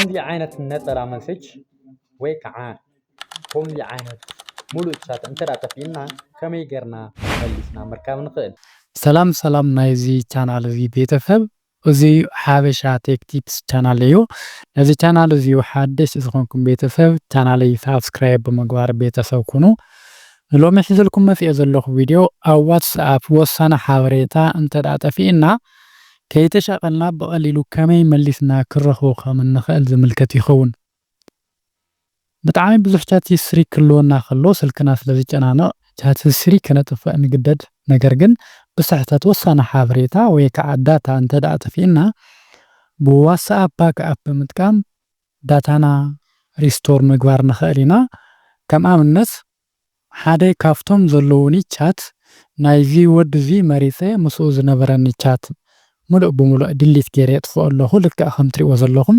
ከምዚ ዓይነት ነጠላ መሴጅ ወይ ከዓ ከምዚ ዓይነት ሙሉእ ቻት እንተ ደኣ ጠፊእና ከመይ ጌርና መሊስና ምርካብ ንኽእል? ሰላም ሰላም ናይዚ ቻናል እዚ ቤተሰብ፣ እዚ ሓበሻ ቴክ ቲፕስ ቻናል እዩ። ነዚ ቻናል እዚ ሓደሽቲ ዝኾንኩም ቤተሰብ ቻናለይ ሳብስክራይብ ብምግባር ቤተሰብ ኩኑ። ሎሚ ሒዘልኩም መፅኤ ዘለኹ ቪድዮ ኣብ ዋትስኣፕ ወሳኒ ሓበሬታ እንተ ደኣ ጠፊእና ከይተሻቐልና ብቐሊሉ ከመይ መሊስና ክረኽቦ ከም እንኽእል ዝምልከት ይኸውን። ብጣዕሚ ብዙሕ ቻት ሂስትሪ ክህልወና ከሎ ስልክና ስለ ዝጨናነቕ ቻት ሂስትሪ ከነጥፍእ ንግደድ። ነገር ግን ብስሕተት ወሳኒ ሓበሬታ ወይ ከዓ ዳታ እንተ ደኣ ጠፊእና ብዋትስኣፕ ባክኣፕ ብምጥቃም ዳታና ሪስቶር ምግባር ንኽእል ኢና። ከም ኣብነት ሓደ ካብቶም ዘለዉኒ ቻት ናይዚ ወዲ እዚ መሪፀ ምስኡ ዝነበረኒ ቻት ሙሉእ ብሙሉእ ድሊት ገይረ የጥፍኦ ኣለኹ። ልክዕ ከም ትሪእዎ ዘለኹም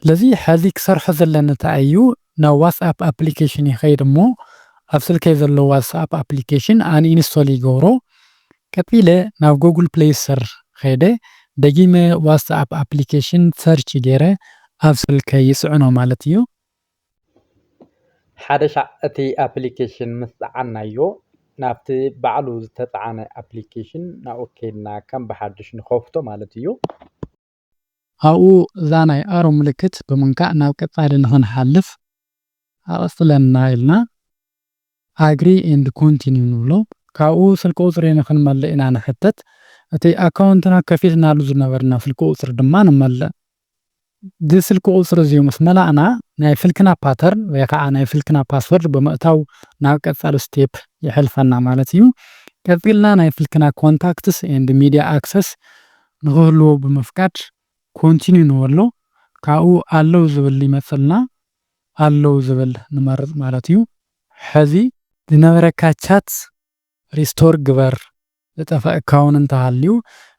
ስለዚ ሕዚ ክሰርሖ ዘለኒ እንታይ እዩ? ናብ ዋትስኣፕ ኣፕሊኬሽን ይኸይድ እሞ ኣብ ስልከይ ዘሎ ዋትስኣፕ ኣፕሊኬሽን ኣንኢንስቶል ይገብሮ። ቀጺለ ናብ ጉግል ፕሌይ ስተር ኸይደ ደጊመ ዋትስኣፕ ኣፕሊኬሽን ሰርች ገይረ ኣብ ስልከይ ይጽዕኖ ማለት እዩ። ሓደ ሻዕ እቲ ኣፕሊኬሽን ምስ ጸዓናዮ ናብቲ ባዕሉ ዝተጻዕነ ኣፕሊኬሽን ናብኡ ከይድና ከም ብሓድሽ ንኸፍቶ ማለት እዩ። ኣብኡ እዛ ናይ ኣሮ ምልክት ብምንካእ ናብ ቀጻሊ ንኽንሓልፍ ኣቐጽለና ኢልና ኣግሪ ኤንድ ኮንቲኒው ንብሎ። ካብኡ ስልኪ ቁጽሪ ንኽንመልእ ኢና ንሕተት። እቲ ኣካውንትና ከፊትናሉ ዝነበርና ስልኪ ቁጽሪ ድማ ንመልእ። እዚ ስልኪ ቁጽሪ እዚ ምስ መላእና ናይ ስልክና ፓተርን ወይ ከዓ ናይ ስልክና ፓስወርድ ብምእታው ናብ ቀጻሊ ስቴፕ የሕልፈና ማለት እዩ። ቀጺልና ናይ ስልክና ኮንታክትስ ኤንድ ሚድያ ኣክሰስ ንኽህልዎ ብምፍቃድ ኮንቲኒው ንበሎ። ካብኡ ኣለው ዝብል ይመጽልና። ኣለው ዝብል ንመርጽ ማለት እዩ። ሕዚ ዝነበረካ ቻት ሪስቶር ግበር። ዝጠፍአ ኣካውንት እንተሃልዩ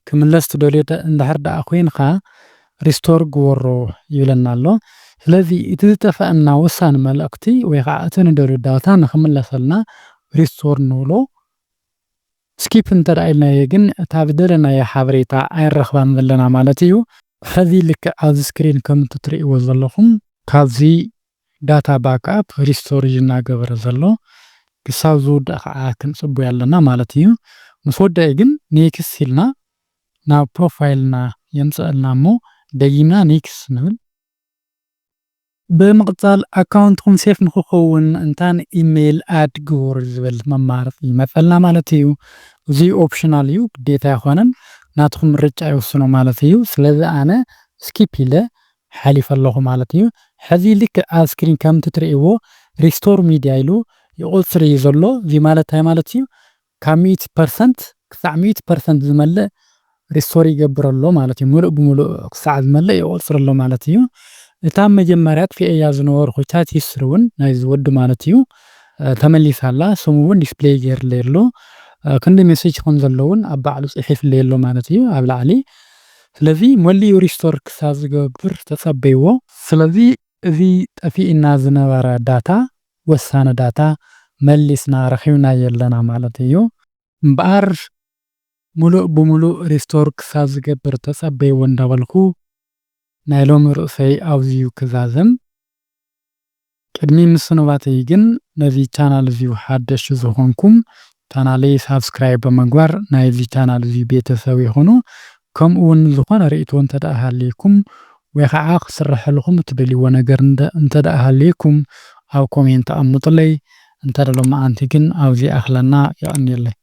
ክምለስ ትደልዮ ደ-፣ እንድሕር ደኣ ኮይንካ ሪስቶር ግበሮ ይብለና ኣሎ። ስለዚ እቲ ዝጠፍአና ወሳኒ መልእኽቲ ወይ ከዓ እቲ ንደልዮ ዳታ ንክምለሰልና ሪስቶር ንብሎ። ስኪፕ እንተ ደኣ ኢልናዮ ግን እታ ዝደለናዮ ሓበሬታ ኣይንረኽባን ዘለና ማለት እዩ። ሕዚ ልክዕ ኣብዚ ስክሪን ከም እትርእይዎ ዘለኹም ካብዚ ዳታ ባክኣፕ ሪስቶር እዩ እናገበረ ዘሎ። ክሳብ ዝውዳእ ከዓ ክንጽበዮ ኣለና ማለት እዩ። ምስ ወደአ ግን ኔክስት ኢልና ናብ ፕሮፋይልና የምጽኣልና እሞ ደጊምና ኔክስት ንብል። ብምቕጻል ኣካውንትኩም ሴፍ ንክኸውን እንታን ኢሜይል ኣድ ግበሩ ዝብል መማረፂ ይመጸልና ማለት እዩ። እዚ ኦፕሽናል እዩ፣ ግዴታ ኣይኮነን፣ ናትኩም ምርጫ ይውስኖ ማለት እዩ። ስለዚ ኣነ ስኪፕ ኢለ ሓሊፈ ኣለኹ ማለት እዩ። ሕዚ ልክዕ ኣብ ስክሪን ከምቲ ትርእይዎ ሪስቶር ሚድያ ኢሉ ይቆጽር እዩ ዘሎ። እዚ ማለት እንታይ ማለት እዩ? ካብ ሚእቲ ፐርሰንት ክሳዕ ሚእቲ ፐርሰንት ዝመልእ ሪስቶር ይገብር ኣሎ ማለት እዩ። ሙሉእ ብሙሉእ ክሳዕ ዝመልእ ይቆጽር ኣሎ ማለት እዩ። እታ መጀመርያ ጥፊኤያ ዝነበርኩ ቻት ሂስትሪ እውን ናይዚ ወዲ ማለት እዩ፣ እ፣ ተመሊሳ ኣላ። ስሙ እውን ዲስፕሌይ ገይርለይ ኣሎ። እ፣ ክንዲ ሜሴጅ ከም ዘሎ እውን ኣብ ባዕሉ ጽሒፍለይ ኣሎ ማለት እዩ ኣብ ላዕሊ። ስለዚ መሊኡ ሪስቶር ክሳብ ዝገብር ተጸበይዎ። ስለዚ እዚ ጠፊእና ዝነበረ ዳታ፣ ወሳኒ ዳታ መሊስና ረኺብናዮ ኣለና ማለት እዩ። እምበኣር ሙሉእ ብሙሉእ ሪስቶር ክሳብ ዝገብር ተጸበይዎ እንዳበልኩ ናይ ሎሚ ርእሰይ ኣብዚ እዩ ክዛዝም። ቅድሚ ምስንባተይ ግን ነዚ ቻናል እዚ ሓደሽቲ ዝኾንኩም ቻናለይ ሳብስክራይብ ብምግባር ናይዚ ቻናል እዚ ቤተሰብ ይኹኑ። ከምኡ እውን ዝኾነ ርእይቶ እንተ ደኣ ሃልይኩም ወይ ከዓ ክስረሐልኩም እትደልይዎ ነገር እንደ-፣ እንተ ደኣ ሃልይኩም ኣብ ኮሜንት ኣቐምጡለይ። እንተ ደሎ መዓንቲ ግን ኣብዚ ኣኽለና። የቐንየለይ።